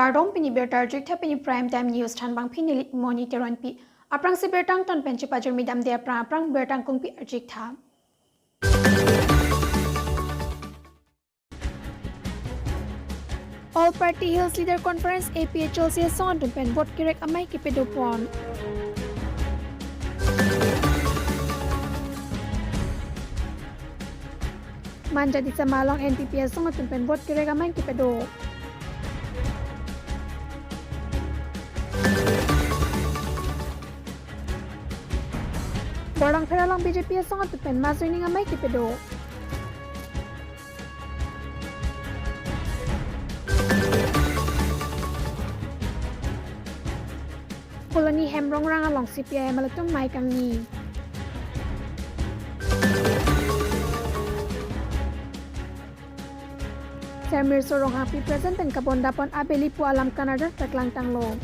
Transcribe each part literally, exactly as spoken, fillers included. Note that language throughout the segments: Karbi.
Kardom, pini birta arjutha, pini Prime Time News thanbangpi neli Moni Teronpi. Aphrangsi birta angton pen chepajirmi damde aphrang aphrang birta angkungpi arjutha. All Party Hills Leader Conference, A P H L C asong atum pen vote kerek amei kepadopon. Manja Disama along N P P asong atum pen vote kerek amei kepado. Borlangpher along B J P asong atum pen mass joining amei kepado. Phuloni Hemrongrang along C P I M L atum mei kangni. Sir Mirso Ronghangpi President pen kabondapon abeli pu alam kanarjan paklangtanglo.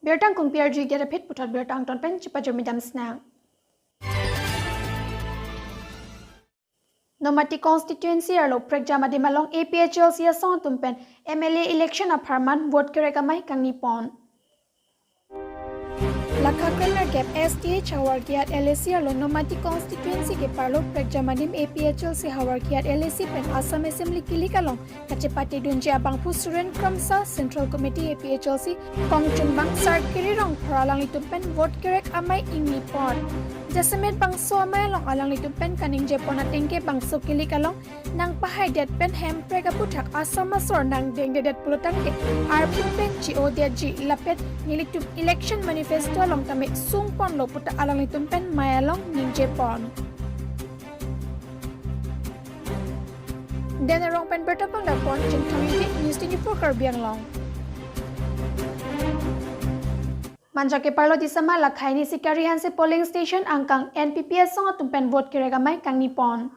Birta angkungpi arjutha, aphi puthot birta angton pen chepajirmi damsinang. Nomati constituency arlo prekjam adim along A P H L C asong atum pen M L A election apharman vote kerek amei kangnipon. Lakha krenerkep S T H Howraghat L A C arlo Nomati constituency keparlo prekjam adim A P H L C Howraghat L A C pen Assam Assembly kilik along kachepatedunji abangphu Suren Kramsa, Central Committee A P H L C, kongchunbang Sarkiri Rongphar alanglitum pen vote kerek amei ingnipon. Jasemet bangso amei along alanglitum pen kaningjepon atengke bangso kilik along nangpahaidet pen Hemprek aputhak Assam asor nangdengdedet pulotangte arpu pen chi-odetji, lapet nelitum election manifesto along tame sungponlo puta alanglitum pen mei along ningjepon. Den arong pen birta pangdapon, Chingthang Ingti, News twenty-four Karbi Anglong. Manja keparlo Disama lakha hini Sikari Hanse polling station angkang N P P asong atum pen vote kerek amei kangnipon.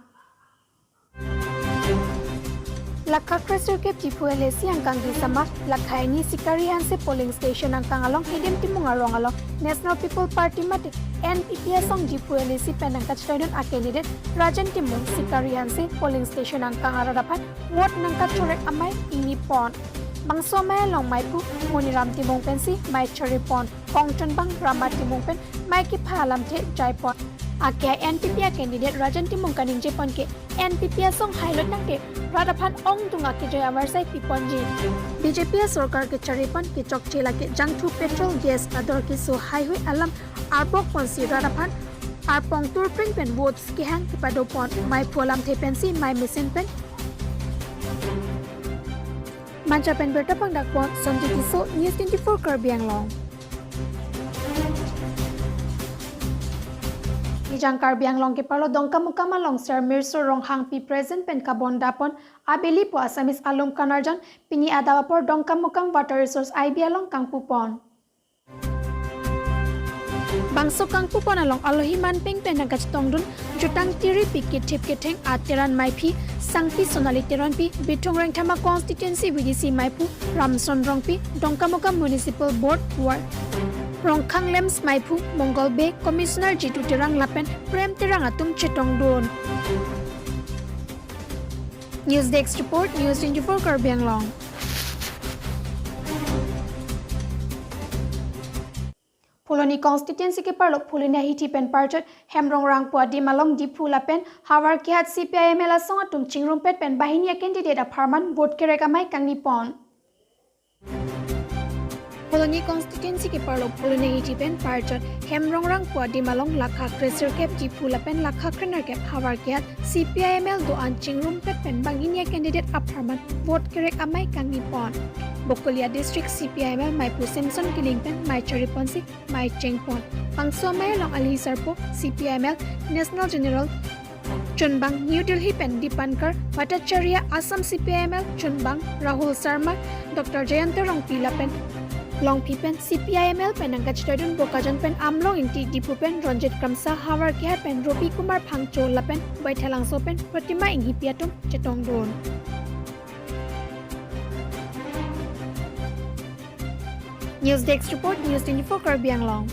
Lakha kresirkep Diphu L A C angkang Disama lakha hini Sikari Hanse polling station angkang along Hidem Timung arong along National People Party mate N P P asong Diphu L A C pen nangkachetoidun a candidate Rajen Timung Sikari Hanse polling station angkang arat aphan vote nangkachorek amei ingnipon. Bangso amei along meiphu Moniram Timung pensi mei charipon, kongchunbang Rama Timung pen mei kepha alamthe jaipon. Akehai N P P a candidate Rajen Timung kaningjepon ke N P P asong hailot nangke rat aphan ongdung akejoi amarsai piponji. B J P asorkar kecharipon kechokche lake jangthu, petrol, gas ador keso haihui alam arbokponsi rat aphan arpong turpring pen votes kehang kepadopon, meiphu alamthe pensi mei mesen pen. Manja pen birta pangdakpon, Sonjit Tisso, News twenty-four Karbi Anglong. Nijang Karbi Anglong keparlo Dongkamukam along Sir Mirso Ronghangpi President pen kabondapon abeli pu Assamese alum kanarjan pini adap apor Dongkamukam Water Resource I B along kangpupon. Bangso kangpupon along alohi manpeng pen nangkachetongdun jutang tiripi kethip ketheng a Teran meiphi Sangpi Sonali Teronpi, Bithung Rengthama constituency V D C meiphu Ramson Rongpi, Dongkamukam Municipal Board Ward Rongkhang LAMPS meiphu Mongol Bey, Commissioner Jitu Terang lapen Prem Terang atum chetongdun. News Desk Report, News twenty-four Karbi Anglong. Phuloni constituency keparlo Phuloni ahithi pen parjot Hemrongrang pu adim along Diphu lapen Howraghat C P I M L asong atum chingrumpet pen banghini a candidate apharman vote kerek amei kangnipon. Phuloni constituency keparlo Phuloni ahithi pen parjot Hemrongrang pu adim along lakha kresirkep Diphu lapen lakha krenerkep Howraghat C P I M L do-an chingrumpet pen banghini a candidate apharman vote kerek amei kangnipon. Bokolia District C P I M L meiphu Samson Killing pen mei chariponsi mei chengpon. Bangso amei along alohi sarpo C P I M L National General chunbang New Delhi pen Dipankar Bhattacharya, Assam C P I M L chunbang Rahul Sharma, Doctor Jayanta Rongpi lapen Longpi pen C P I M L pen nangkachetongdun Bokajan pen Amlong Ingti, Diphu pen Ranjit Kramsa, Howraghat pen Robi Kumar Phangcho lapen Baithalangso pen Pratima Enghipi atum chetongdun. News Desk Report, News twenty-four Karbi Anglong.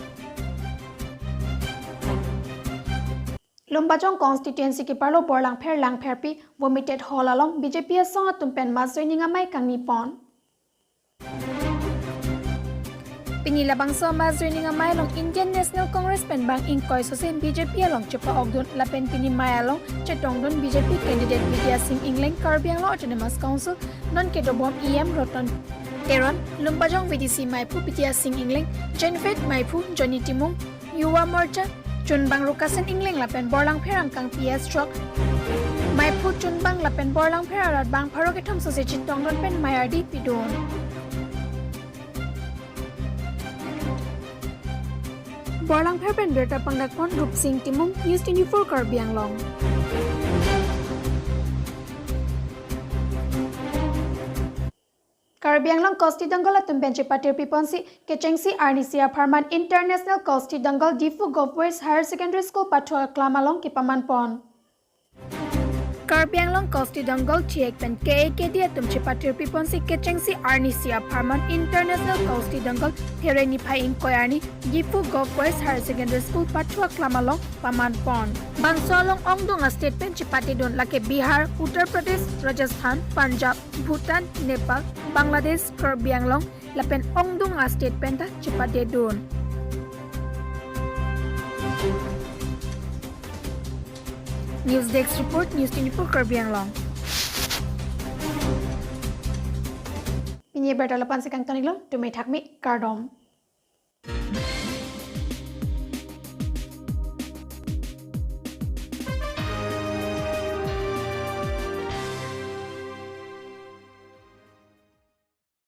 Lumbajong constituency keparlo Borlangpher Langpherpi Vomited Hall along B J P asong atum pen mass joining amei kangni pon. Pini labangso mass joining amei along Indian National Congress pen bang ingkoi sose B J P along chepa-okdun lapen pini amei along chetongdun B J P candidate Bidya Sing Engleng, Karbi Anglong Autonomous Council non kedobom E M Ratan Teron, Lumbajong V D C meiphu Bidya Sing Engleng, Genfed meiphu Johnny Timung, Yuva Morcha chunbang Rukasen Engleng lapen Borlangpher angkang P S Chok meiphu chunbang lapen Borlangpher arat bang pharo kethom sose chetongdun pen amei ardi pidun. Borlangpher pen birta pangdak pon Rupsing Timung, News twenty-four Karbi Anglong. Karbi Anglong Kausti Donggol atum pen chepatirpi ponsi kechengsi arnisi apharman International Kausti Donggol Diphu Govt Boys Higher Secondary School pathu aklam along kepaman pon. Karbi Anglong Kausti Donggol T H pen K A K D atum chepatirpi ponsi kechengsi arnisi apharman International Kausti Donggol There niphai ingkoi arni Diphu Govt Boys Higher Secondary School pathu aklam along paman pon. Bangso along ongdung a-state pen chepatedun lake Bihar, Uttar Pradesh, Rajasthan, Punjab, Bhutan, Nepal, Bangladesh, Karbi Anglong lapen ongdung a-state pen ta chepatedun. News Desk Report, News twenty-four Karbi Anglong. Pini birta lapu-an si kangton-iklo, tumi thakmi, kardom.